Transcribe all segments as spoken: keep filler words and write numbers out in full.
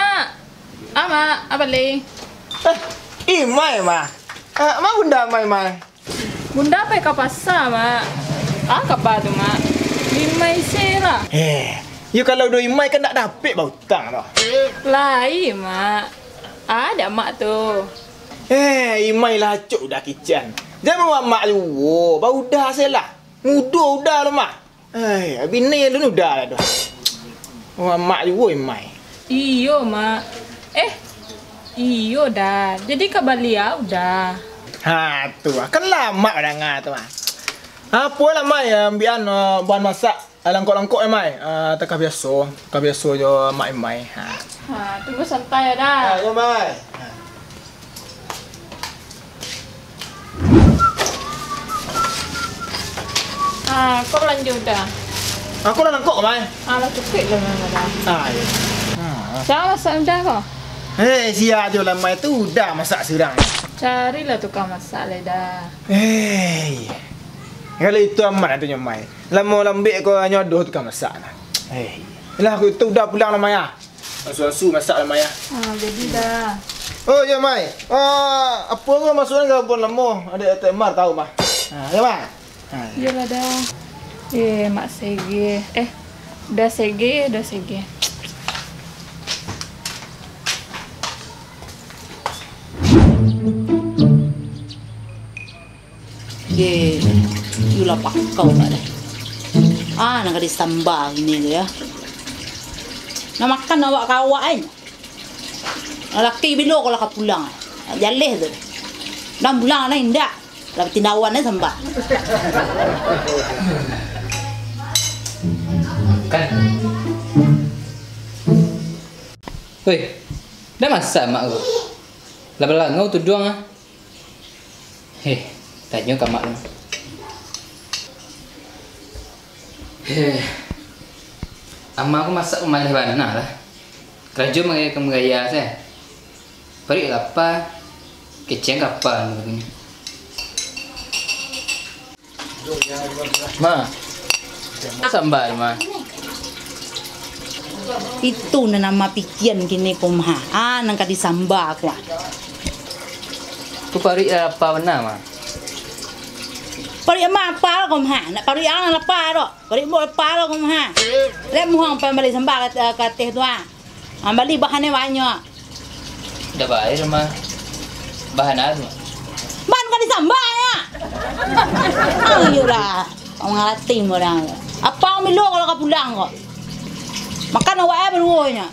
Mak! Ah, Mak, apa lai? Eh, Imai, Mak. Ah, ma Bunda Imai, Mai? Bunda pai ka pasa, Mak. Ah, kaba tu, Mak? Imai se lah. Eh, yo kalau do Imai kan ndak dapek bautang doh. Lai, Mak. Ah, dak Mak tu. Eh, Imai lah acok udah kician. Jan bawa Mak juo, baudah se lah. Mudo udah lo, Mak. Ai, bini alun udah lah tu. Wah, Mak juo Imai. Iyo, Mak. Eh, iyo dah. Jadi ka bali ah udah. Ha, tu ah. Kan lamak danga tu ah. Apo lah, Mai, ambiakan uh, bahan masak. Ah, langkok-langkok ya, Mai. Ah, takah biaso, takah biaso jo Mak Imai. Ha. Ha, tunggu santai ya dah. Ha, yo, Mai. Ha. Ah, kau lanjut dah. Aku lah nangkok, Mai. Ah, lah cukup lah, Mai, dah. Ah, iya. Ah. Siapa masak udah kau? Eh, sia jo lah, Mai, tu udah masak surang. Carilah tukang masak lah dah. Eh, kalau itu aman tu, Nyomai. Lamo lambek ko hanyo ado tukang masak nah. Eh, lah aku tu udah pulang lah, Mai, ah. Asu-asu masak lah, Mai, ah. Ah, jadi dah. Oh, ya, Mai. Ah, apo ko masuaknyo ka abon lamo? Ado T M R tahu, Mai. Ah, ya, Mai. Ah, ya. Iyolah dah. Eh, Mak Sege. Eh, Da Sege, Da Sege. Ye, iyo lah pakau kak deh. Ah, nan ka disamba kini tu yo. Nak makan awak ka awak ai. Laki bilo ko lah ka pulang ai. Jaleh tu. Dah pulang lah indak. Lah batindawan ai samba. Kan. Weh, dah masak mak ko? Lah balangau tuduang ah. Heh, tanyo ka mak lu. Heh. Ama ko masak ko maleh bana lah. Karajo maraya-maraya se. Paruik lapa, kecek kapa katonyo. Ma, samba, Ma. Itu nan ama pikian kini ko, Ma. Ah, nan ka disamba ko, ah. Ko paruik lapa bana, Ma. Paruik ama apa ko, Ma? Nak paruik ang lapa do. Paruik ambo lapa ko, Ma. Lek muhang pai bali samba ka, ka ateh tu, ah. Ah, bali bahannyo banyak. Dah bayar, Ma. Bahan apa? Bahan ka disamba, ya. Ah, iyolah. Kau mangarati urang. Apa ang bilo kalau ka pulang ko? Makan awak eh baduonyo.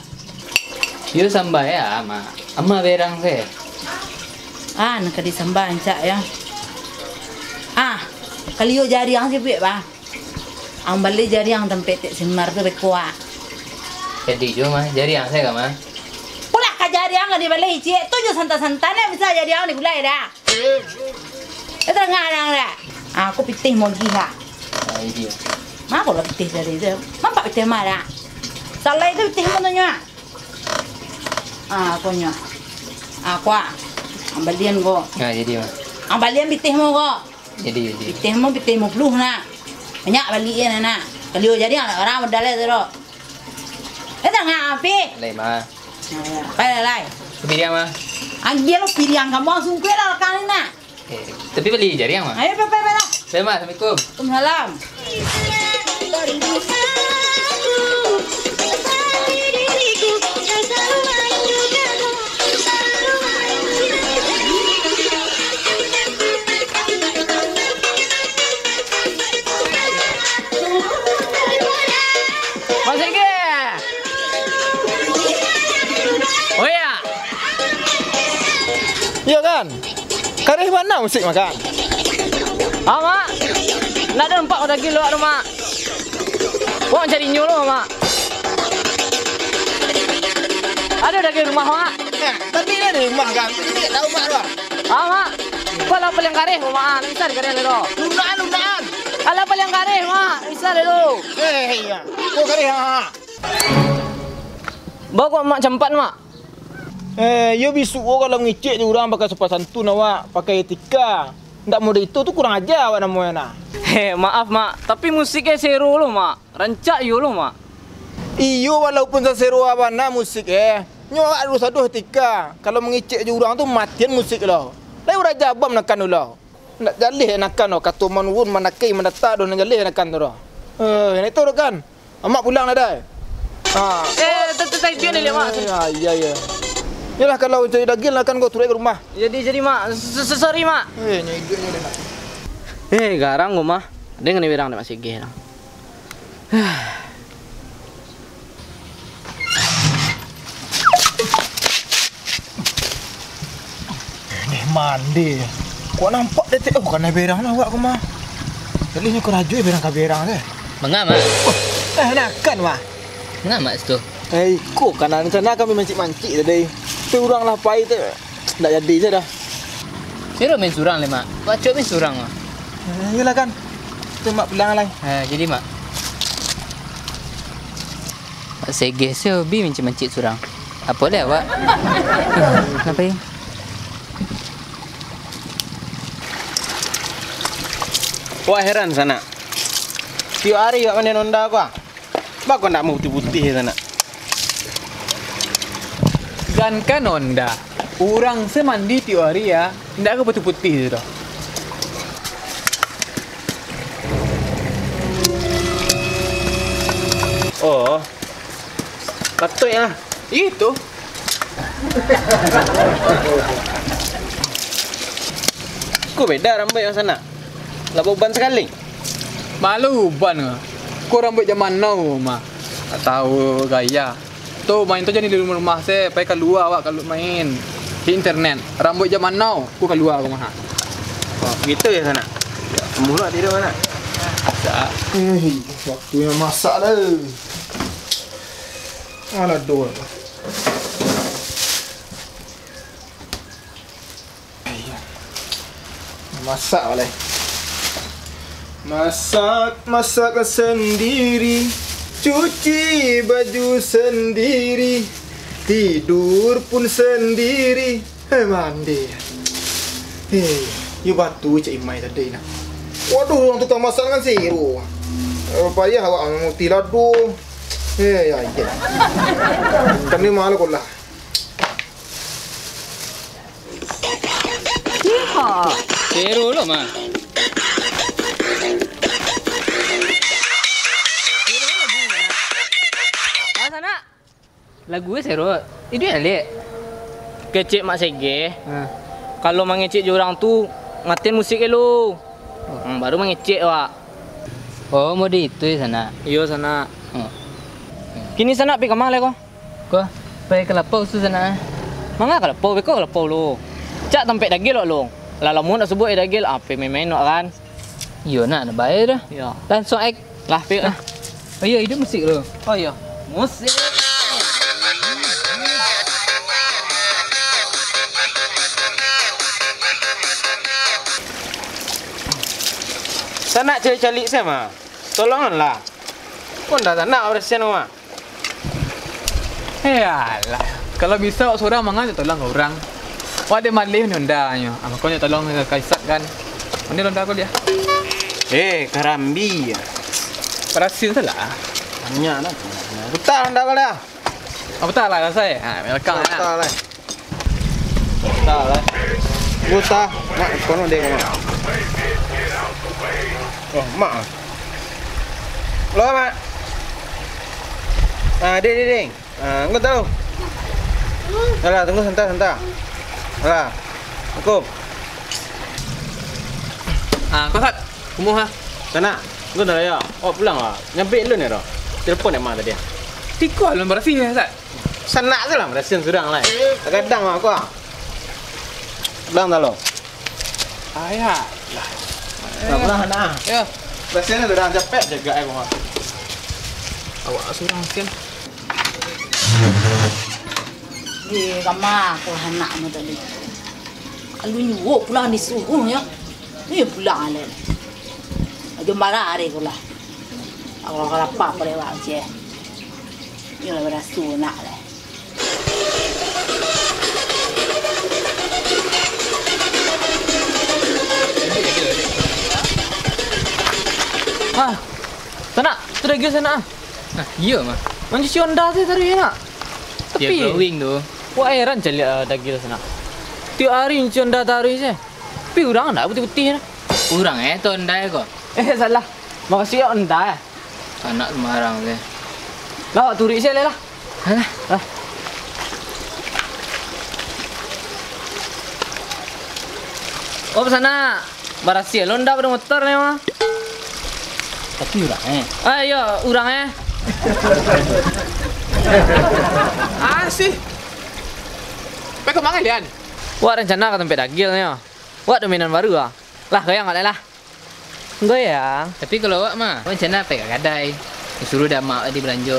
Yo samba ya, Ma. Ama berang se. Ah, nak ka disamba ancak ya. Ah, kalio jari ang sibuik, Bang. Ang bali jariang tampek tek sinar tu beko ah. Jadi jo, Ma, jariang sajo, Ma. Pulah ka jariang ka dibali, ciek tu jo santan-santan nan bisa jariang digulai dah. Eh, tangah nang dah. Ah, aku pitih mo gih ah. Ah, iya. Ma, aku lah pitih dari tu. Nampak pitih ma dah. Salah itu pitih mo tu nyo. Ah, aku nyo. Ah, aku ah. Ang balian ko. Ah, jadi, Ma. Ang balian pitih mo ko. Jadi, jadi. Pitih mo, pitih mo puluah nak. Banyak bali e nak. Kalio jariang urang modal e tu doh. Eh, tangah api. Lai, Ma. Nah, ya. Pai lai, lai. Piriang, Ma. Agiah lo piriang kamu langsung kue lah kan nak. Eh, tapi bali jariang, Ma. Ayo, pai, pai, pai lah. Pai, Ma. Assalamualaikum. Waalaikumsalam. Masih ke? Oh ya. Iya kan? Kareh bana musik makan. Ah, Mak. Ndak ado nampak daging luak tu, Mak. Wak mancari nyo lo, Mak. Ado daging rumah, Mak. Eh, tadi lah di rumah kan. Ini tak tahu mak doang. Ah, Mak. Kau lah paling kareh, Mak. Bisa dikareh lo. Lunaan, lunaan. Alah paling kareh, Mak. Bisa lo. Eh, iya. Kau kareh, ha. Bawa kau Mak campat, Mak. Eh, yo bisuak ko kalau ngicek jo urang pakai sopan santun awak, pakai etika. Ndak model itu tu kurang aja awak namonyo nah. Heh, maaf, Mak, tapi musik e sero lo, Mak. Rancak iyo lo, Mak. Iyo, walaupun sasero bana musik e, Nyo awak duo sadoh tika, kalau mangecek jo urang tu matian musik lo. Lai urang jabam nakan tu lo. Ndak jaleh nakan tu, kato manurun, manakai, mandata doh, ndak jaleh nakan tu doh. Eh, ndak itu doh kan. Amak pulang lah, Dai. Ha. Eh, ta-, ta-, tadi dia ni, Mak. Eh, ya, ya, ya. Yolah, kalau cari daging lah kan, kau turun ka rumah. Jadi, jadi, Mak. S-, s-, sorry, Mak. Eh, nyo iduiknyo deh, Mak. Eh, garang ko mah. Ado nan ka berang dek Mak Segeh lah. Deh mandi. Kok nampak detek, oh, kana berang lah awak ko mah. Jaleh nyo karajo berang ka berang deh. Manga, Mak? Eh, nakan, Mak. Manga, Mak, situ? Eh, iko kana rencana kami mancik-mancik tadi. Tapi urang lah pai tu, ndak jadi se doh. Siro main surang lai, Mak. Pacok main surang, Mak. Eh, iyolah kan. Tu Mak pulang lai. Eh, jadi, Mak. Mak Segeh se hobi mancik-mancik surang. Apo lai awak? Kenapa, Im? Wak heran sanak. Tiok ari wak mandi Honda ko ah. Baa kok ndak putiah-putiah sanak? Jankan Honda. Urang se mandi tiok ari ah. Indak ka putiah-putiah tu doh. Oh. Patuik ah. Itu. Ko beda rambuik wak sanak. Lah bauban sakali. Malu uban ko. Ko rambuik zaman now mah. Tak tahu gaya. Tu main tu jan di rumah-rumah se, pai kalua awak kalau main. Di internet. Rambuik zaman now, ko kalua ko mah. Oh, gitu ya sanak. Murah tidur mana? Sa- Eh, waktunyo masak dah. Alah, doh. Masak wak lai. Masak, masak sendiri, cuci baju sendiri, tidur pun sendiri. Hei, mandi. Hei, yo batu cak Imai tadi nah. Waduh, urang tukang masak kan siro. Eh, payah awak mamuti lado. Hei, ya, ya. Kami malu ko lah. Iha. Sero lo mah. Ah, sanak. Lagu e sero. Iduik alek. Kecek Mak Sege. Ha. Kalau mangecek jo urang tu, matian musik e lo. Oh. Hmm, baru mangecek awak. Oh, mode itu ya, sanak? Iyo, sanak. Hmm. Kini sanak pi kama lai ko? Ko, pai ka lapau tu sanak. Manga ka lapau, beko ka lapau lo. Cak tampek dagel wak lo. Lah lamo ndak subuik dagel, ape main-main wak kan? Iyo nak, nak bae dah. Iyo. Langsung ai. Lah, pai lah. Oh iyo, iduik musik lo. Oh iyo. Musik. Sanak caliak-caliak sajo mah. Tolonganlah. Ko ndak sanak barasiahan rumah. Eh, alah. Kalau bisa, awak surang manga mintak tolong ka urang. Awak dek maleh ni Honda nyo. Ah, mako mintak tolong ka Isat kan. Mano Honda ko dia? Eh, karambia. Barasiahan salah. Banyak lah. Puta Honda ko lah. Ah, puta lah, rasai. Ha, rekam lah. Puta lah. Puta lah. Puta. Mak, kono dek, Mak. Oh, Mak. Lo, Mak. Ah, dek, dek, dek. Ah, engkau tahu. Alah, tunggu sebentar, sebentar. Alah. Aku. Ah, kau Sat. Kumuh ah. Sanak, engkau dah raya. Awak pulang lah. Nyampe lun ya, doh. Telepon Mak tadi. Tiko alun barasih ya, Sat. Sanak tu lah, barasiahan surang lah. Kadang aku ah. Pulang dah lo. Ayah. Dah pulang, nak. Ya. Barasiahan surang, capek jaga eh, Mak. Awak surang sian. Di kama ko anak mu tadi. Lalu nyuruh pulang disuruh nyo. Ni pulang alai. Ajo marah ari ko lah. Aku lapar ko lewat je. Nyo lah barasu nak lah. Ah, sanak, tu dah gius sanak ah. Ah, iyo mah. Mancuci Honda tu tadi nak. Tu Dia Pi. glowing tu. Wak heran caliak, ah, Dagil sanak. Tiok ari nyium onda taruih se. Pi urang ndak putih-putih nah. Urang, eh, tu onda ko. Eh, salah. Makasih yo onda, eh. Anak sembarang se. Lah, wak turuik se lah. Alah. Lah. Oh, sanak. Barasiah lo onda pado motor ni mah. Tapi urang, eh. Ah, iyo, urang, eh. Ah, sih. Pai ka ma lian? Wak rencana ka tampek Dagil nyo. Wak dominan baru ah. Lah, goyang wak lai lah. Goyang. Tapi kalau awak mah, awak rencana pai ka kadai. Suruah dek amak tadi balanjo.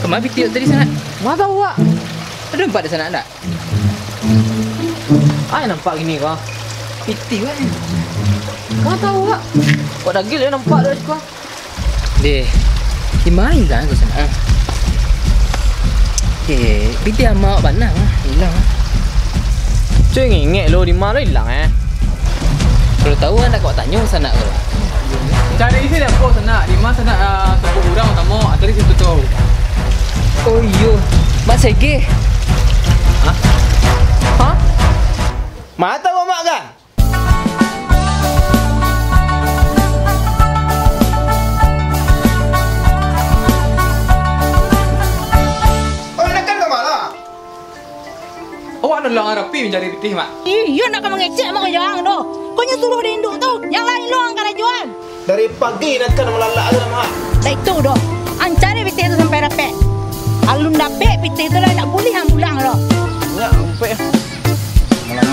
Kama pitih tadi sanak? Ma tahu wak. Ado nampak di sanak ndak? Ai nampak kini ko. Pitih wak ni. Ma tahu wak. Wak Dagil yo nampak dek siko. Deh, di ma ilang ko sanak? Deh, pitih amak bana lah, ilang. Cuy ngingek lo, di ma lo ilang, eh? Kalau tahu, ndak kok tanyo sanak ko. Cari isi dapur sanak, di ma sanak, ah, toko urang utamo, ah, cari situ tu. Oh iyo, Mak Sege. Hah? Hah? Ma tahu amak ka? Oi, nak kan ka ma? Awak ado urang rapi mancari pitih, Mak. Iyo, nak ka mangecek mah ka jang doh. Ko nyo suruah dek induak tu, yang lain lo ang karajoan. Dari pagi nak kan malalak tu, Mak. Dah itu doh, ang cari pitih tu sampai dapek. Alun dapek pitih tu lah, ndak buliah ang pulang doh. Ndak, ampek. Malam